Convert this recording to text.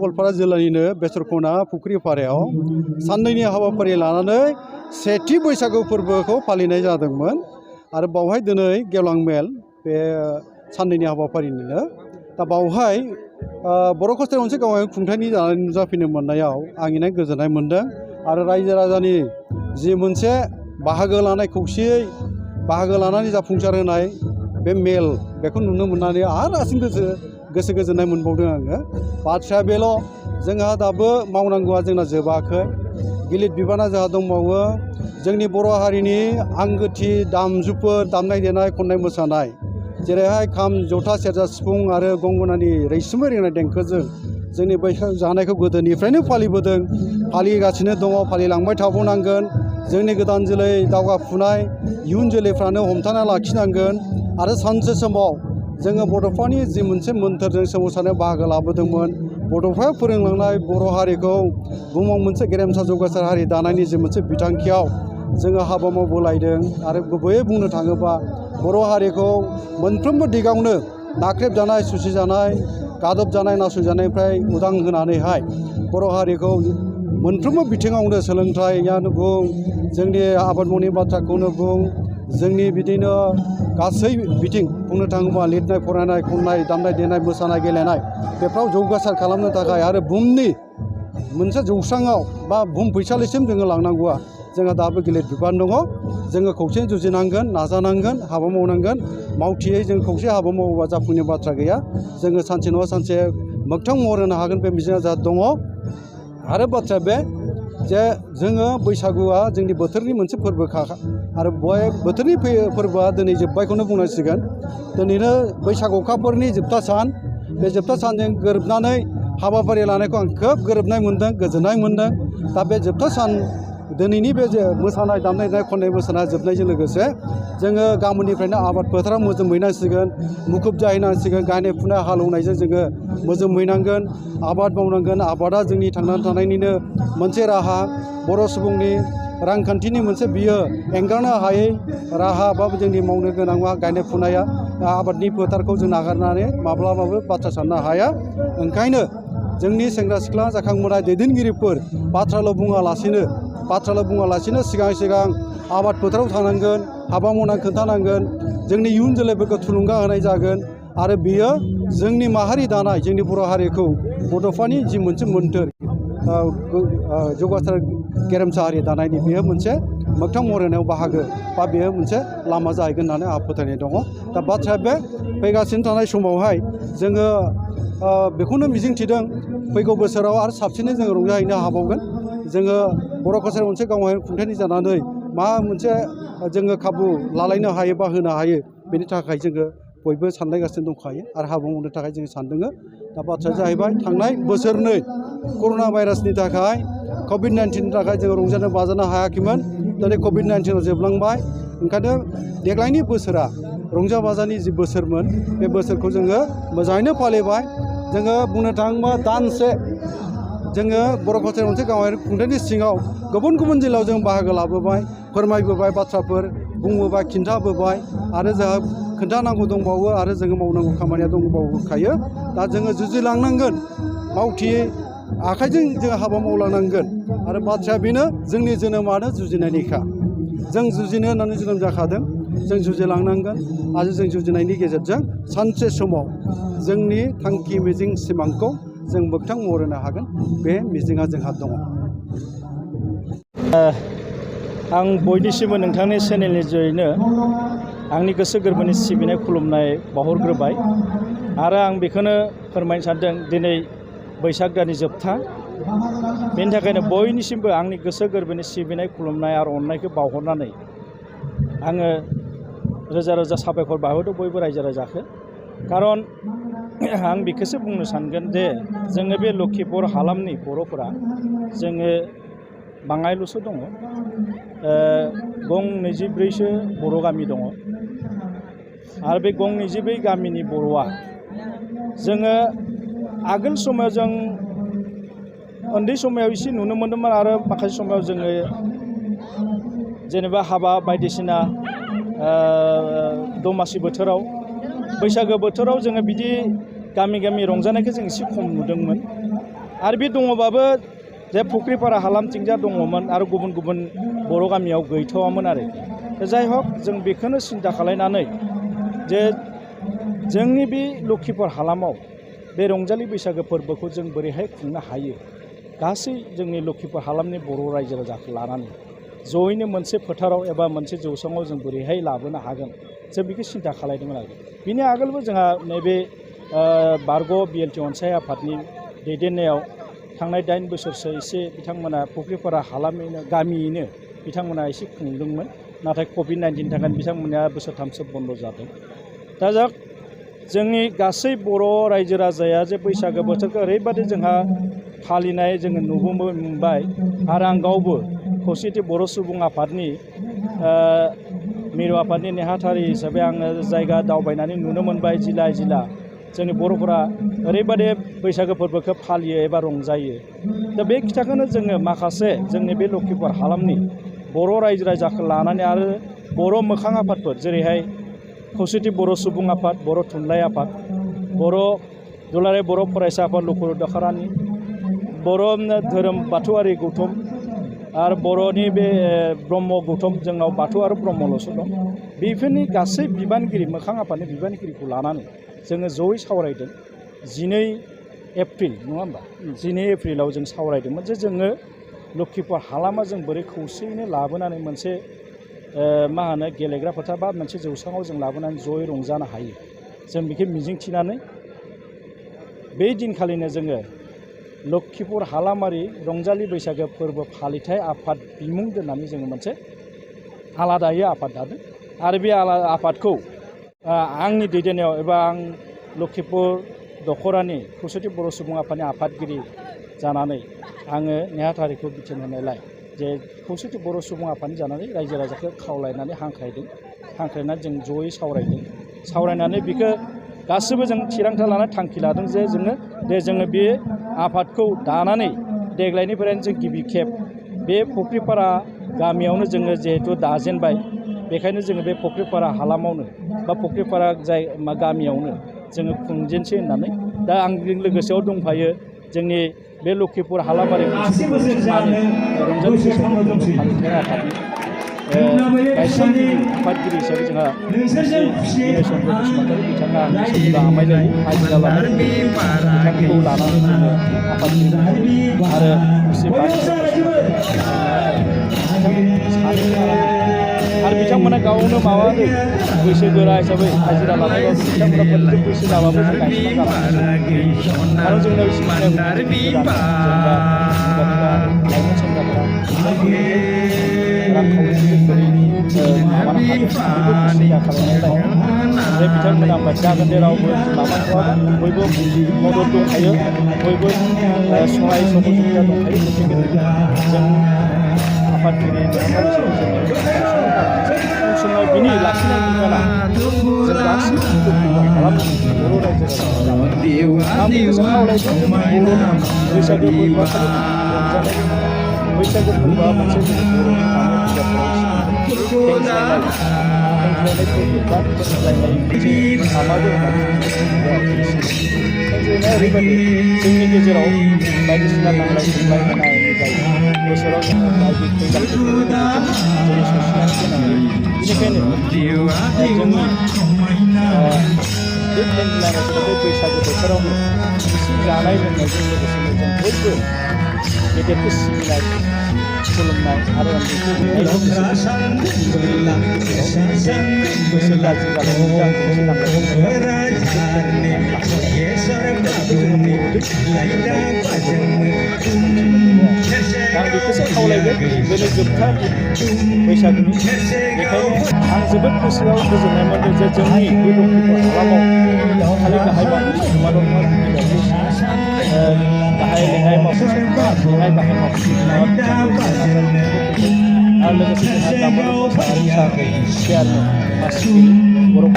गवालपारा जिल्लानिनो बेसरखना फुख्रिपारायाव साननैनि हाबाफारि लानानै सेथि बैसागु फोरबोखौ फालिनाय जादोंमोन आरो बावहाय दिनै गेवलां मेल बे साननैनि हाबाफारिनिनो दा बावहाय बर' कसारि मोनसे गावारि खुंथायनि जानानै नुजाफैनो मोननायाव आं इनाय गोजोननाय मोन्दों आरो रायजो राजानि जि मोनसे बाहागो लानाय खौसेयै बाहागो लानानै जाफुंसार होनाय बे मेल बेखौ नुनो मोननानै आरो आसिन गोसो गोजोननाय मोनबावदों आङो। बाथ्राया बेल' जोंहा दाबो मावनांगौआ जोंना जोबाखै गिलिर बिबाना जोंहा दंबावो। जोंनि बर' हारिनि आंगोथि दामजुफोर दामनाय देनाय खन्नाय मोसानाय जेरैहाय खाम जथा सेरजा सिफुं आरो गंगोनानि रैसुमै रिंनाय देंखोजों जोंनि बैसागु जानायखौ गोदोनिफ्रायनो फालिबोदों फालिगासिनो दङ फालिलांबाय थाबावनांगोन। जोंनि गोदान जोलै दावगाफुनाय इयुन जोलैफ्रानो हमथाना लाखिनांगोन आरो सानसे समाव जोङो बड'फानि जि मोनसे मोन्थोरजों सोमावसारनायाव बाहागो लाबोदोंमोन बड'फाया फोरोंलांनाय बर' हारिखौ बुहुमाव मोनसे गेरेमसा जौगासार हारि दानायनि जि मोनसे बिथांखियाव जोङो हाबा मावबोलायदों आरो गुबैयै बुंनो थाङोबा बर' हारिखौ मोनफ्रोमबो दिगावनो नाख्रेबजानाय सुसिजानाय गादबजानाय नासयजानायनिफ्राय उदां होनानैहाय बर' हारिखौ मोनफ्रोमबो बिथिङावनो सोलोंथाइयानो बुं जोंनि आबाद मावनायनि बाथ्राखौनो बुं जोंनि बिदिनो गासै बिथिं बुंनो थाङोबा लिरनाय फरायनाय खन्नाय दामनाय देनाय मोसानाय गेलेनाय बेफ्राव जौगासार खालामनो थाखाय आरो बुहुमनि मोनसे जौस्राङाव बा बुहुम फैसालिसिम जोङो लांनांगौआ जोंहा दाबो गिलिर बिबान दङ। जोङो खौसेयै जुजिनांगोन नाजानांगोन हाबा मावनांगोन मावथियै जों खौसे हाबा मावोबा जाफुंनाय बाथ्रा गैया। जोङो सानसे नङा सानसे मोगथां महर होनो हागोन बे मिजिंआ जोंहा दङ। आरो बाथ्राया बे जे जोङो बैसागुआ जोंनि बोथोरनि मोनसे फोरबोखा आरो बय बोथोरनि फोरबोआ दिनै जोब्बायखौनो बुंनांसिगोन। दिनैनो बैसागु अखाफोरनि जोबथा सान बे जोबथा सानजों गोरोबनानै हाबाफारि लानायखौ आं खोब गोरोबनाय मोन्दों गोजोननाय मोन्दों। दा बे जोबथा सान दिनैनि बे जे मोसानाय दामनाय देनाय खन्नाय मोसानाय जोबनायजों लोगोसे जोङो गाबोननिफ्रायनो आबाद फोथाराव मोजोमहैनांसिगोन मुखुब जाहैनांसिगोन गायनाय फुनाय हालेवनायजों जोङो मोजोमहैनांगोन आबाद मावनांगोन। आबादा जोंनि थांनानै थानायनिनो मोनसे राहा बर' सुबुंनि रांखान्थिनि मोनसे बियो एंगारनो हायै राहा बा जोंनि मावनो गोनां गायनाय फुनाया आबादनि फोथारखौ जों नागारनानै माब्लाबाबो बाथ्रा साननो हाया। ओंखायनो जोंनि सेंग्रा सिख्ला जाखांबोनाय दैदेनगिरिफोर बाथ्राल' बुङालासिनो सिगां आबाद फोथाराव थांनांगोन हाबा मावनानै खोन्थानांगोन जोंनि इयुन जोलैफोरखौ थुलुंगा होनाय जागोन आरो बियो जोंनि माहारि दानाय जोंनि बर' हारिखौ बड'फानि जि मोनसे मोन्थोर जौगासार गेरेमसा हारि दानायनि बेयो मोनसे मोगथां महर होनायाव बाहागो बा बेयो मोनसे लामा जाहैगोन होननानै आंहा फोथायनाय दङ। दा बाथ्राया बे फैगासिनो थानाय समावहाय जोङो बेखौनो मिजिंथिदों फैगौ बोसोराव आरो साबसिनै जोङो रंजाहैनो हाबावगोन। जोङो बर' कसारि मोनसे गावारि खुंथायनि जानानै मा मोनसे जोङो खाबु लालायनो हायो बा होनो हायो बेनि थाखाय जोङो बयबो सानलायगासिनो दंखायो आरो हाबा मावनो थाखाय जों सानदों। दा बाथ्राया जाहैबाय थांनाय बोसोरनै कर'ना भाइरासनि थाखाय कभिड-19नि थाखाय जोङो रंजानो बाजानो हायाखैमोन। दिनै कभिड-19 जोबलांबाय ओंखायनो देग्लायनि बोसोरा रंजा बाजानि जि बोसोरमोन बे बोसोरखौ जोङो मोजाङैनो फालिबाय। जोङो बुंनो थाङोबा दानसे जोङो बर' कसारि मोनसे गावारि खुंथायनि सिङाव गुबुन गुबुन जिल्लायाव जों बाहागो लाबोबाय फोरमायबोबाय बाथ्राफोर बुंबोबाय खिन्थाबोबाय आरो जोंहा खोन्थानांगौ दंबावो आरो जोङो मावनांगौ खामानिया दंबावखायो। दा जोङो जुजिलांनांगोन मावथियै आखाइजों जों हाबा मावलांनांगोन आरो बाथ्राया बेनो जोंनि जोनोमानो जुजिनायनिखा जों जुजिनो होननानै जोनोम जाखादों जों जुजिलांनांगोन आरो जों जुजिनायनि गेजेरजों सानसे समाव जोंनि थांखि मिजिं सिमांखौ जों मोगथां महर होनो हागोन बे मिजिंआ जोंहा दङ। आं बयनिसिमबो नोंथांनि चेनेलनि जयैनो आंनि गोसो गोरबोनि सिबिनाय खुलुमनाय बावहरग्रोबाय आरो आं बेखौनो फोरमायनो सानदों दिनै बैसाग दाननि जोबथा बेनि थाखायनो बयनिसिमबो आंनि गोसो गोरबोनि सिबिनाय खुलुमनाय आरो अननायखौ बावहरनानै आङो रोजा रोजा साबायखर बावहरदों बयबो रायजो राजाखौ। खारन आं बेखौसो बुंनो सानगोन जे जोङो बे लखिमपुर हालामनि बर'फोरा जोङो बाङायल'सो दङ। गं 24सो बर' गामि दङ आरो बे गं 24 गामिनि बर'आ जोङो आगोल समाव जों उन्दै समाव एसे नुनो मोन्दोंमोन आरो माखासे समाव जोङो जेनेबा हाबा बायदिसिना दमासि बोथोराव बैसागो बोथोराव जोङो बिदि गामि गामि रंजानायखौ जों एसे खम नुदोंमोन आरो बे दङबाबो जे फुख्रिपारा हालामथिंजा दङमोन आरो गुबुन गुबुन बर' गामियाव गैथ'वामोन आरो जाय हक जों बेखौनो सिन्था खालायनानै जे जोंनि बे लखिमपुर हालामाव बे रंजालि बैसागो फोरबोखौ जों बोरैहाय खुंनो हायो गासै जोंनि लखिमपुर हालामनि बर' रायजो राजाखौ लानानै जयैनो मोनसे फोथाराव एबा मोनसे जौसाङाव जों बोरैहाय लाबोनो हागोन जों बेखौ सिन्था खालायदोंमोन आरो बिनि आगोलबो जोंहा नैबे बारग' BLT अनसाय आफादनि दैदेननायाव थांनाय 8 बोसोरसो एसे बिथांमोना फुख्रिपारा हालामैनो गामियैनो बिथांमोना एसे खुंदोंमोन नाथाय COVID-19 थाखाय बिथांमोना बोसोरथामसो बन्द जादों दा जोंनि गासै बर' रायजो राजाया जे बैसागो बोथोरखौ ओरैबादि जोंहा फालिनाय जोङो नुबोबाय आरो आं गावबो खौसेथि बर' सुबुं आफादनि मिरु आफादनि नेहाथारि हिसाबै आङो जायगा दावबायनानै नुनो मोनबाय जिल्ला जिल्ला जोंनि बर'फोरा ओरैबादि बैसागो फोरबोखौ फालियो एबा रंजायो दा बे खोथाखौनो जोङो माखासे जोंनि बे लखिमपुर हालामनि बर' रायजो राजाखौ लानानै आरो बर' मोखां आफादफोर जेरैहाय खौसेथि बर' सुबुं आफाद बर' थुनलाइ आफाद बर' दुलाराय बर' फरायसा आफाद लखर दखरानि बर' धोरोम बाथौआरि गौथुम आरो बर'नि बे ब्रह्म गौथुम जोंनाव बाथौ आरो ब्रह्मल'सो दं बेफोरनि गासै बिबानगिरि मोखां आफादनि बिबानगिरिखौ लानानै जोङो जयै सावरायदों 12 एप्रिल नङा होमबा 12 एप्रिलाव जों सावरायदोंमोन जे जोङो लखिमपुर हालामा जों बोरै खौसेयैनो लाबोनानै मोनसे मा होनो गेलेग्रा फोथार बा मोनसे जौसाङाव जों लाबोनानै जयै रंजानो हायो जों बेखौ मिजिंथिनानै बे दिनखालिनो जोङो लखिमपुर हालामारि रंजालि बैसागो फोरबो फालिथाय आफाद बिमुं दोननानै जोङो मोनसे आलादायै आफाद दादों आरो बे आफादखौ आंनि दैदेननायाव एबा आं लखिमपुर दखरानि खौसेथि बर' सुबुं आफादनि आफादगिरि जानानै आङो नेहाथारिखौ बिथोन होनायलाय जे खौसेथि बर' सुबुं आफादनि जानानै रायजो राजाखौ खावलायनानै हांख्रायनानै जों जयै सावरायनानै बेखौ गासिबो जों थिरांथा लानानै थांखि लादों जे जोङो बे आफादखौ दानानै देग्लायनिफ्रायनो जों गिबि खेब बे फुख्रिपारा गामियावनो जोङो जिहेतु दाजेनबाय बेखायनो जोङो बे फुख्रिपारा हालामावनो बा फुख्रिपारा गामियावनो जोङो खुंजेनसै होननानै दा आंजों लोगोसेयाव दंफायो जोंनि बे लखिमपुर हालामारि रंजालि बैसागो फालिथाय आफादनि गायसनगिरि आफादगिरि हिसाबै जोंहा चन्द्र बसुमतारी बिथाङा सोरनिबा आमायनाय हाजिरा लानानै बिथांखौ लानानै जोङो आफादगिरि आरो आरो बिथांमोना गावनो माबादों बैसोगोरा हिसाबै हाजिरा लानायबाबो बिथांमोना प्रत्येक बैसो जाबाबो जों गायसनना गालाङो आरो जोंनाव लाइमोन सेंग्राफोरा रांखावरिजों बोरै माबानो हागोन बेखौ सिन्था खालामनायलाय ओमफ्राय बिथांमोना जागोन दे रावबो माबाथ'वाबा बयबो मदद दंखायो बयबो सहाय सहजुगिता दंखायो गथिखे जों आफादगिरि समाव बिनि लाखिनाय बिबाना जों गासैबो खालामो बर' रायजो राजा आं बेखौसो खावलायदों बैसागो फोरबोआ रंजानाय बैसागो फोरबोआ मोनसे जोंनि बर'नि ओरैबायदि जोंनि गेजेराव बायदिसिना नांलाय खमलाय होनाय जायो बोसोराव जोङो बेनिखायनो जोंनि बे लायनायखौ बे बैसागो बोथोरावनो एसे जानाय लोंनायजों लोगोसेनो जों बयबो गेदेरखौ सिबिनाय खुलुमनाय आरो उन्दैखौ बोसोर गाज्रि आं बेखौसो खावलायगोन बेनो जोबथा बैसागुनि बेखायनो आं जोबोद गोसोआव गोजोननाय मोन्दों जे जोंनि बे लखिमपुर हालामाव खालि गाहाय मावख'नि नुमा दंमोन गाहाय लेङाइ मावख'नि लेङाइ गाहाय मावख'नि आरो लोगोसे जोंहा गामोन चेयारमेन बर'